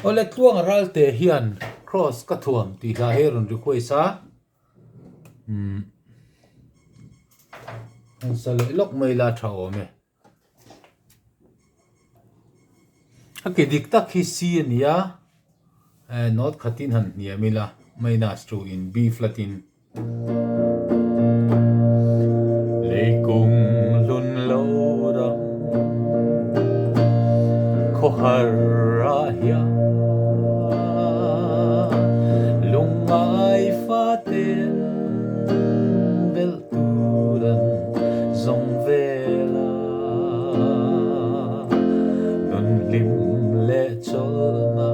Awle tluang ralte hian Kraws ka thuam tih hla hi a rawn request a, umm han sa leh lawk mai la tha awm e. A ke dik tak hi C a ni a, eh note khatin han hniam ila minus 2 in B flat in. Leikung hlun lo ram khawhar ah hian lungngai faten belh tur an zawng vel a, nun hlim leh chawlhna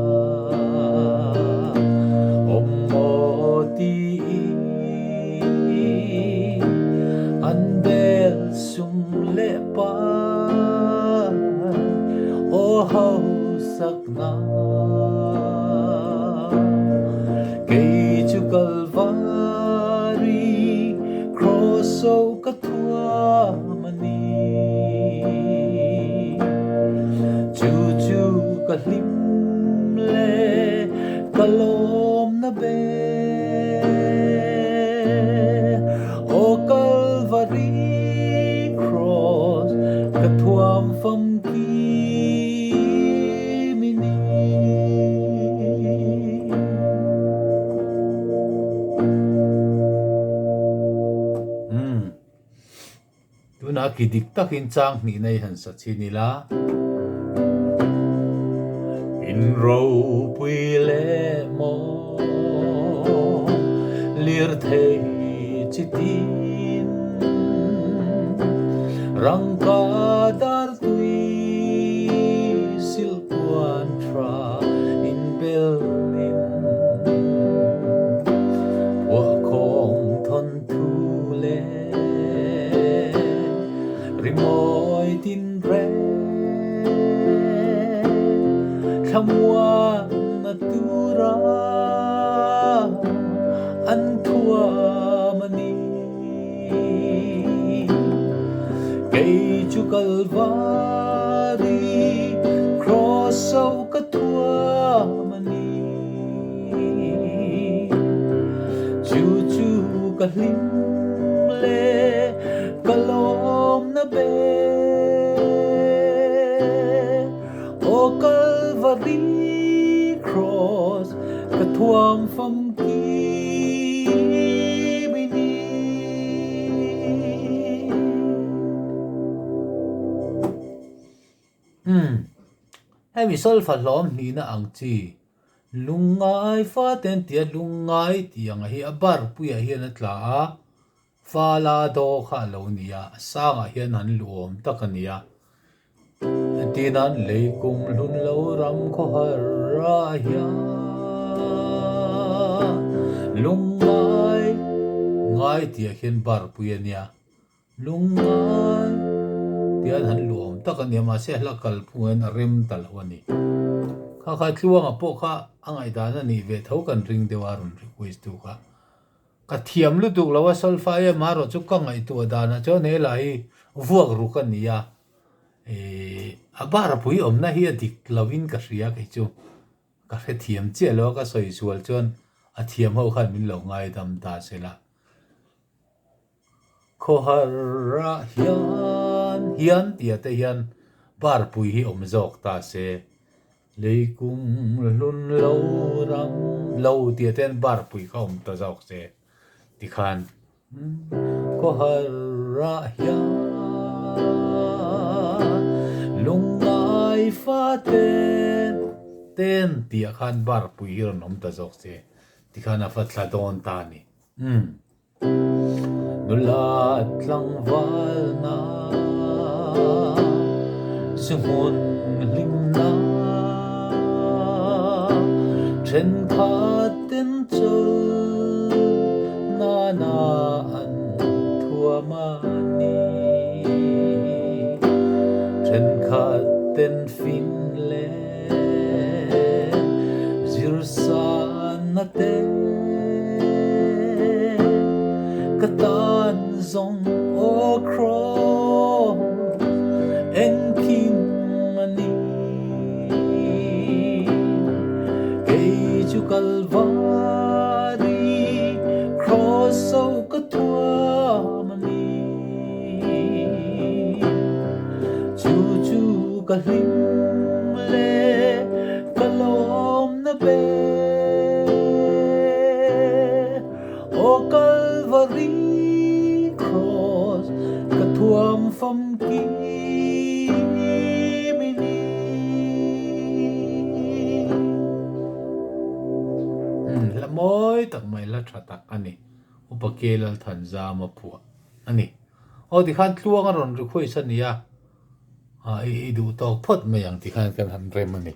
awm maw tiin an bel sum leh pai aw hausakna kei chu Kalvari Kraws o ka thuam a ni. Chu chu ka hlim leh ka lawmna ber. Aw Kalvari Kraws ka thuam famkim i ni. Umm. Tunah ki dik takin chang hnih nei han sa chhin ila. In ropui leh maw lirthei chi tin rangka dar tui silhpuan tha inbelin phuahkhawm thawn thu leh rimawi tin reng thlamuanna tura an thuam a ni. Kei chu Kalvari Kraws ho ka thuam a ni. Chu chu ka hlim leh ka lawmna ber. Aw Kalvari Kraws ka thuam famkim i ni. Umm, hemi solfa hlawm hnihna ang chi lungngai faten tia lungngai tih ang hi a bar puiah hian a tla a, Fala daw kha a lo ni a, a sangah hian an luhawm tak a ni a. Entir nan lei kum hlun lo ram khawhar ah hian lungngai ngai tih ah hian bar pui a nia, lungngai tih an han luhawm tak a nia mahse a hla kalphung hian a rem ta lo a ni. Kha kha tluanga pawh kha a ngaihdan a nih ve tho kan ring deuh a rawn request tu kha. Ka thiam lutuk lo a solfa em erawh chu ka ngaihtuah danah chuan he lah hi vuak ruk a ni a, ih a bar pui awmna hi a dik lovin ka hria kei chu ka hrethiam chiah lo a ka sawi sual chuan a thiam ho khan min lo ngaidam ta se la. Khawhar ah hian hian tih ah te hian bar pui hi awm zawk ta se, Leikum hlun lo ram lo tih ah te hian bar pui kha awm ta zawk se tikhan khawhar ah hian lungngai fa ten ten tih ah khan bar pui hi rawn awm ta zawk se tikhan a va thla dawn ta a ni. Umm. Nula tlangvalna suhmun hlimna thenkhat ten chawlh nana an thuam a ni. Thenkhat ten fin leh zirsanna te ka tan zawng aw Kraws engkim a ni. chu Kalvari Kraws so ka thuam a ni. Chu chu ka hlim leh ka lawmna ber. Aw Kalvari Kraws ka thuam famkim i ni. Hla mawi tak mai hla tha tak a ni. Upa Ke Lalthanzama phuah a ni. Aw tikhan tluang a rawn request a nia, i duh tawk phawt mai ang tikhan kan han rem a ni.